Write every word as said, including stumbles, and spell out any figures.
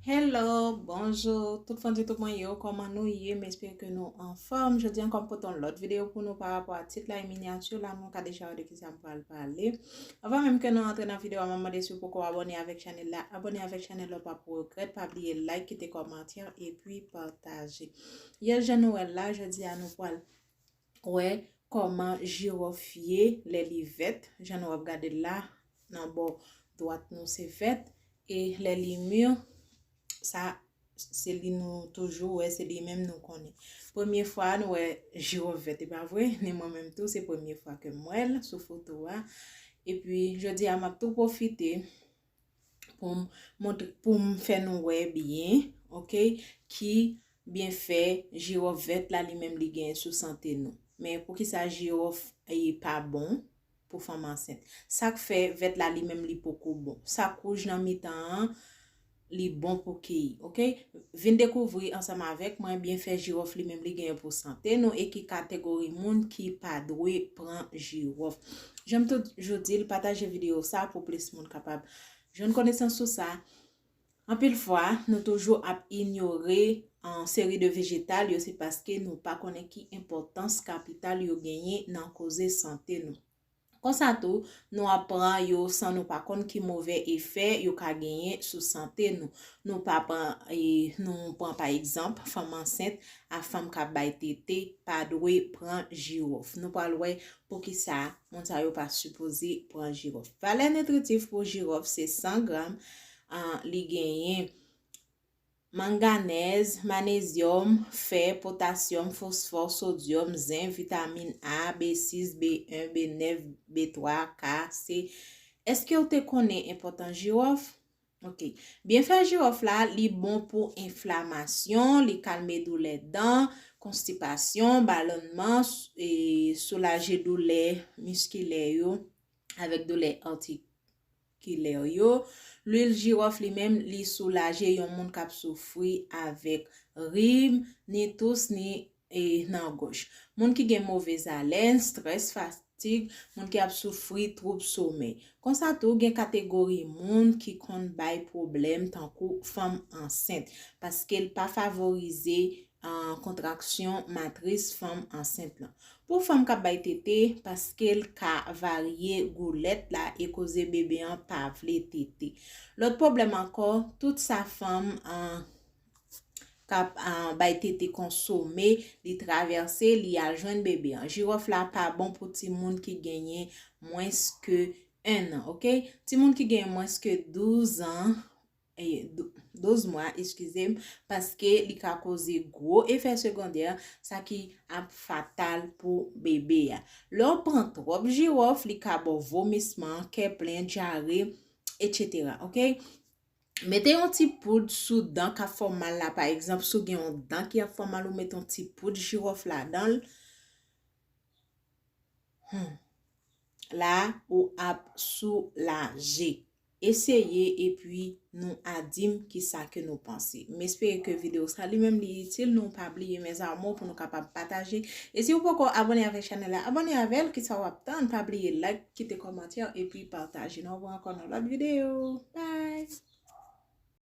Hello, bonjou, tout fan YouTube mwen yo, kòman nou ye? M espere ke nou anfòm. Jodi ankò m pote yon lòt videyo pou nou pa rapò a tit la e minyati la, nou ka deja wè de kisa m pral pale. Anvan menm ke nou antre nan videyo a, m ap mande si w poko abòne avèk chanèl la, abòne avèk chanèl la, w p ap regrèt, pa bliye like, kite kòmantè epi pataje. Yè jan nou wè l la, jodi a nou pral wè kòman jiwòf ye lè li vèt, jan nou ap gade l la, nan bò dwat nou se vèt, e lè li mi, sa se li nou toujou wè, se li menm nou konnen. Premye fwa nou wè jiwòf vèt, e pa vre? Ni mwen menm tou, se premye fwa ke m wè l sou foto a. Epi jodi a m ap tou pwofite pou m montre, pou m fè nou wè byen, oke, ki byenfè jiwòf vèt la li menm li genyen sou sante nou. Men poukisa jiwòf e pa bon pou fanm ansent? Sa k fè vèt la li menm li poko bon? Sa k wouj nan mitan an, li bon pou keyi, oke? Vin dekouvri ansanm avèk mwen byenfè jiwòf li menm li genyen pou sante nou e ki kategori moun ki pa dwe pran jiwòf. Jan m toujou di l, pataje videyo sa pou plis moun kapab jwenn konesans sou sa. Anpil fwa, nou toujou ap inyore yon seri de vejetal yo, se paske nou pa konnen ki enpòtans kapital yo genyen nan koze sante nou. Konsa tou, nou ap pran yo san nou pa konn ki movè efè yo ka genyen sou sante nou. Nou pa pran, e, nou pran pa egzanp, fanm ansent a fanm k ap bay tete pa dwe pran jiwòf. Nou pral wè poukisa moun sa yo pa sipoze pran jiwòf. Valè nitritif pou jiwòf se san granm, an, li genyen manganèz, manezyòm, fè, potasyòm, fosfò, sodyòm, zen, vitamin A, B sis, B en, B nèf, B twa, K, C. Èske w te konnen enpòtans jiwòf? Oke. Byenfè jiwòf la, li bon pou enflamasyon, li kalme doulè dan, konstipasyon, balònman, s-, e soulaje doulè miskilè yo, avèk doulè artikilè yo. Lwil jiwòf li menm, li soulaje yon moun k ap soufri avèk rim, ni tous, ni, e, nan gòj. Moun ki gen movèz alèn, strès, fatig, moun ki ap soufri twoub somèy. Konsa tou, gen kategori moun ki konn bay pwoblèm tankou fanm ansent, paske l pa favorize, an, kontraksyon matris fanm ansent lan. Pou fanm k ap bay tete, paske l ka varye goulèt la e koze bebe an pa vle tete. Lòt pwoblèm ankò, tout sa fanm, an, k ap, an, bay tete konsome, li travèse, li al jwenn bebe an. Jiwòf la pa bon pou timoun ki genyen mwens ke en an, oke? Timoun ki genyen mwens ke douz an, e, dou-, douz mwa, eskize m, paske li ka koze gwo efè segondè, sa ki ap fatal pou bebe a. Lè w pran twòp jiwòf, li ka ba w vomisman, kè plen, dyare, etsetera, oke? Mete yon ti poud sou dan k ap fè w mal la, pa egzanp, si w gen yon dan ki ap fè w mal, ou mete yon ti poud jiwòf ladan l. Hmm. La, ou ap soulaje. Eseye epi nou a di m kisa ke nou panse. M espere ke videyo sa li menm li itil nou. Pa bliye, mes amours, pou nou kapab pataje. E si w poko abòne avèk chanèl la, abòne avè l, kisa w ap tann? Pa bliye like, kite kòmantè, epi pataje. Nou wè ankò nan lòt videyo. Bye!